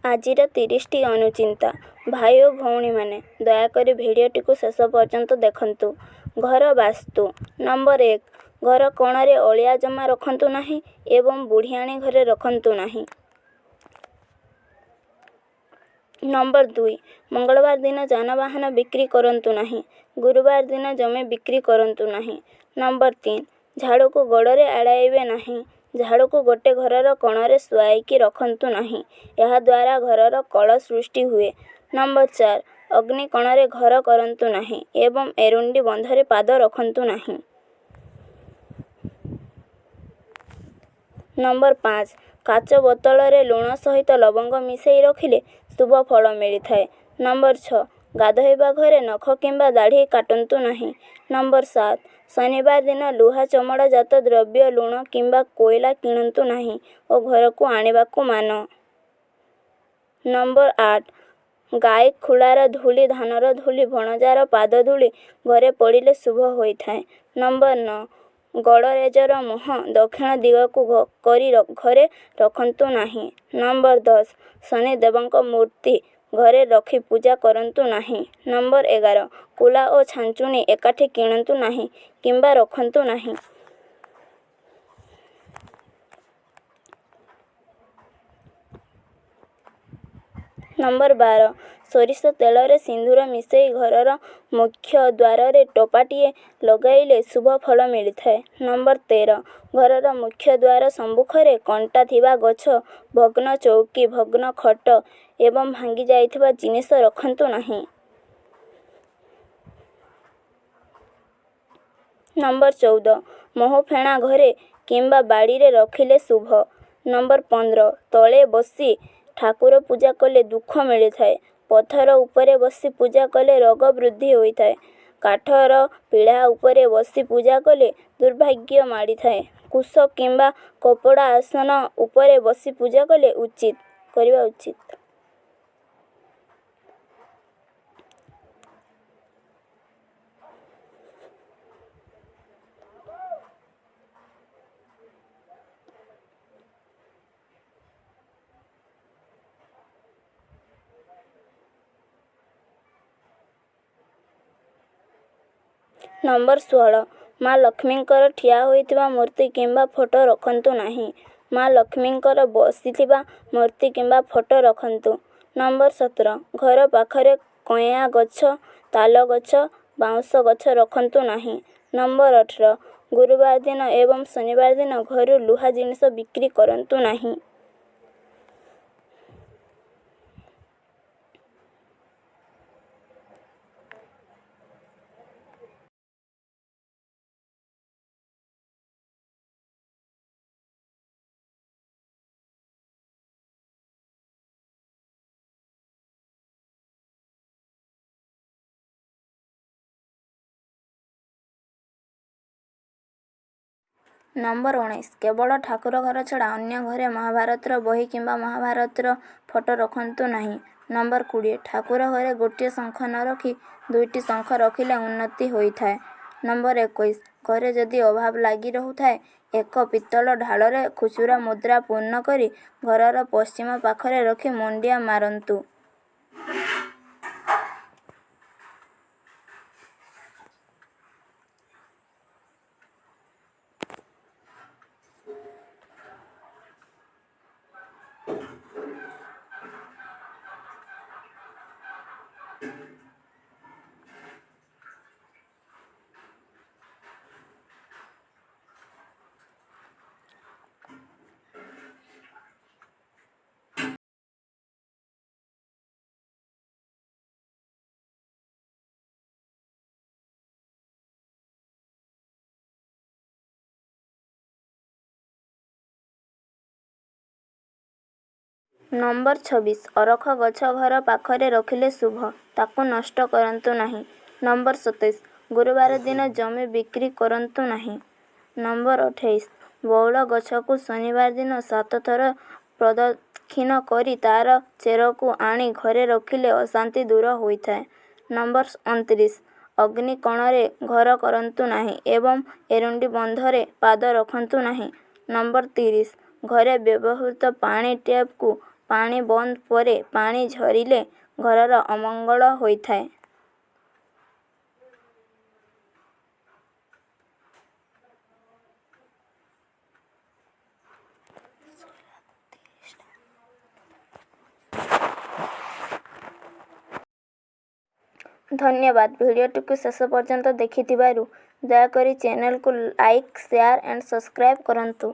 ଆଜିର 30ଟି ଅନୁଚିନ୍ତା। ଭାଇ ଓ ଭଉଣୀମାନେ, ଦୟାକରି ଭିଡ଼ିଓଟିକୁ ଶେଷ ପର୍ଯ୍ୟନ୍ତ ଦେଖନ୍ତୁ। ଘର ବାସ୍ତୁ। ନମ୍ବର 1, ଘର କୋଣରେ ଅଳିଆ ଜମା ରଖନ୍ତୁ ନାହିଁ ଏବଂ ବୁଢ଼ିଆଣୀ ଘରେ ରଖନ୍ତୁ ନାହିଁ। ନମ୍ବର 2, ମଙ୍ଗଳବାର ଦିନ ଯାନବାହନ ବିକ୍ରି କରନ୍ତୁ ନାହିଁ। ଗୁରୁବାର ଦିନ ଜମି ବିକ୍ରି କରନ୍ତୁ ନାହିଁ। ନମ୍ବର 3, ଝାଡ଼ୁକୁ ଗୋଡ଼ରେ ଆଡ଼ାଇବେ ନାହିଁ। ଝାଡ଼ୁକୁ ଗୋଟେ ଘରର କୋଣରେ ଶୁଆଇକି ରଖନ୍ତୁ ନାହିଁ। ଏହାଦ୍ୱାରା ଘରର କଳ ସୃଷ୍ଟି ହୁଏ। ନମ୍ବର 4, ଅଗ୍ନି କୋଣରେ ଘର କରନ୍ତୁ ନାହିଁ ଏବଂ ଏରୁଣ୍ଡି ବନ୍ଧରେ ପାଦ ରଖନ୍ତୁ ନାହିଁ। ନମ୍ବର 5, କାଚ ବୋତଲରେ ଲୁଣ ସହିତ ଲବଙ୍ଗ ମିଶାଇ ରଖିଲେ ଶୁଭ ଫଳ ମିଳିଥାଏ। ନମ୍ବର 6, ଗାଧୋଇବା ଘରେ ନଖ କିମ୍ବା ଦାଢ଼ି କାଟନ୍ତୁ ନାହିଁ। ନମ୍ବର 7, ଶନିବାର ଦିନ ଲୁହା ଚମଡ଼ା ଜାତ ଦ୍ରବ୍ୟ, ଲୁଣ କିମ୍ବା କୋଇଲା କିଣନ୍ତୁ ନାହିଁ ଓ ଘରକୁ ଆଣିବାକୁ ମାନ। ନମ୍ବର 8, ଗାଈ ଖୁଳାର ଧୂଳି, ଧାନର ଧୂଳି, ଭଣଜାର ପାଦ ଧୂଳି ଘରେ ପଡ଼ିଲେ ଶୁଭ ହୋଇଥାଏ। ନମ୍ବର 9, ଗଡ଼ରେଜର ମୁହଁ ଦକ୍ଷିଣ ଦିଗକୁ କରି ଘରେ ରଖନ୍ତୁ ନାହିଁ। ନମ୍ବର 10, ଶନି ଦେବଙ୍କ ମୂର୍ତ୍ତି ଘରେ ରଖି ପୂଜା କରନ୍ତୁ ନାହିଁ। ନମ୍ବର 11, କୁଲା ଓ ଛାଞ୍ଚୁଣି ଏକାଠି କିଣନ୍ତୁ ନାହିଁ କିମ୍ବା ରଖନ୍ତୁ ନାହିଁ। ନମ୍ବର 12, ସୋରିଷ ତେଲରେ ସିନ୍ଦୁର ମିଶାଇ ଘରର ମୁଖ୍ୟ ଦ୍ୱାରରେ ଟୋପାଟିଏ ଲଗାଇଲେ ଶୁଭ ଫଳ ମିଳିଥାଏ। ନମ୍ବର 13, ଘରର ମୁଖ୍ୟ ଦ୍ୱାର ସମ୍ମୁଖରେ କଣ୍ଟା ଥିବା ଗଛ, ଭଗ୍ନ ଚୌକି, ଭଗ୍ନ ଖଟ ଏବଂ ଭାଙ୍ଗି ଯାଇଥିବା ଜିନିଷ ରଖନ୍ତୁ ନାହିଁ। ନମ୍ବର 14, ମହୁ ଫେଣା ଘରେ କିମ୍ବା ବାଡ଼ିରେ ରଖିଲେ ଶୁଭ। ନମ୍ବର 15, ତଳେ ବସି ଠାକୁର ପୂଜା କଲେ ଦୁଃଖ ମିଳିଥାଏ। ପଥର ଉପରେ ବସି ପୂଜା କଲେ ରୋଗ ବୃଦ୍ଧି ହୋଇଥାଏ। କାଠର ପିଢ଼ା ଉପରେ ବସି ପୂଜା କଲେ ଦୁର୍ଭାଗ୍ୟ ମାଡ଼ିଥାଏ। କୁଶ କିମ୍ବା କପଡ଼ା ଆସନ ଉପରେ ବସି ପୂଜା କଲେ ଉଚିତ କରିବା ଉଚିତ। ନମ୍ବର 16, ମା ଲକ୍ଷ୍ମୀଙ୍କର ଠିଆ ହୋଇଥିବା ମୂର୍ତ୍ତି କିମ୍ବା ଫଟୋ ରଖନ୍ତୁ ନାହିଁ। ମା ଲକ୍ଷ୍ମୀଙ୍କର ବସିଥିବା ମୂର୍ତ୍ତି କିମ୍ବା ଫଟୋ ରଖନ୍ତୁ। ନମ୍ବର 17, ଘର ପାଖରେ କଇଁଆ ଗଛ, ତାଳ ଗଛ, ବାଉଁଶ ଗଛ ରଖନ୍ତୁ ନାହିଁ। ନମ୍ବର 18, ଗୁରୁବାର ଦିନ ଏବଂ ଶନିବାର ଦିନ ଘରୁ ଲୁହା ଜିନିଷ ବିକ୍ରି କରନ୍ତୁ ନାହିଁ। ନମ୍ବର 19, କେବଳ ଠାକୁର ଘର ଛଡ଼ା ଅନ୍ୟ ଘରେ ମହାଭାରତର ବହି କିମ୍ବା ମହାଭାରତର ଫଟୋ ରଖନ୍ତୁ ନାହିଁ। ନମ୍ବର 20, ଠାକୁର ଘରେ ଗୋଟିଏ ଶଙ୍ଖ ନ ରଖି ଦୁଇଟି ଶଙ୍ଖ ରଖିଲେ ଉନ୍ନତି ହୋଇଥାଏ। ନମ୍ବର 21, ଘରେ ଯଦି ଅଭାବ ଲାଗି ରହୁଥାଏ, ଏକ ପିତ୍ତଳ ଢାଳରେ ଖୁଚୁରା ମୁଦ୍ରା ପୂର୍ଣ୍ଣ କରି ଘରର ପଶ୍ଚିମ ପାଖରେ ରଖି ମୁଣ୍ଡିଆ ମାରନ୍ତୁ। ନମ୍ବର 26, ଅରଖ ଗଛ ଘର ପାଖରେ ରଖିଲେ ଶୁଭ, ତାକୁ ନଷ୍ଟ କରନ୍ତୁ ନାହିଁ। ନମ୍ବର 27, ଗୁରୁବାର ଦିନ ଜମି ବିକ୍ରି କରନ୍ତୁ ନାହିଁ। ନମ୍ବର 28, ବଉଳ ଗଛକୁ ଶନିବାର ଦିନ 7 ଥର ପ୍ରଦକ୍ଷିଣ କରି ତାର ଚେରକୁ ଆଣି ଘରେ ରଖିଲେ ଅଶାନ୍ତି ଦୂର ହୋଇଥାଏ। ନମ୍ବର 29, ଅଗ୍ନି କୋଣରେ ଘର କରନ୍ତୁ ନାହିଁ ଏବଂ ଏରୁଣ୍ଡି ବନ୍ଧରେ ପାଦ ରଖନ୍ତୁ ନାହିଁ। ନମ୍ବର 30, ଘରେ ବ୍ୟବହୃତ ପାଣି ଟ୍ୟାପକୁ ପାଣି ବନ୍ଦ ପରେ ପାଣି ଝରିଲେ ଘରର ଅମଙ୍ଗଳ ହୋଇଥାଏ। ଧନ୍ୟବାଦ ଭିଡ଼ିଓଟିକୁ ଶେଷ ପର୍ଯ୍ୟନ୍ତ ଦେଖିଥିବାରୁ। ଦୟାକରି ଚ୍ୟାନେଲକୁ ଲାଇକ୍, ସେୟାର ଆଣ୍ଡ ସବସ୍କ୍ରାଇବ୍ କରନ୍ତୁ।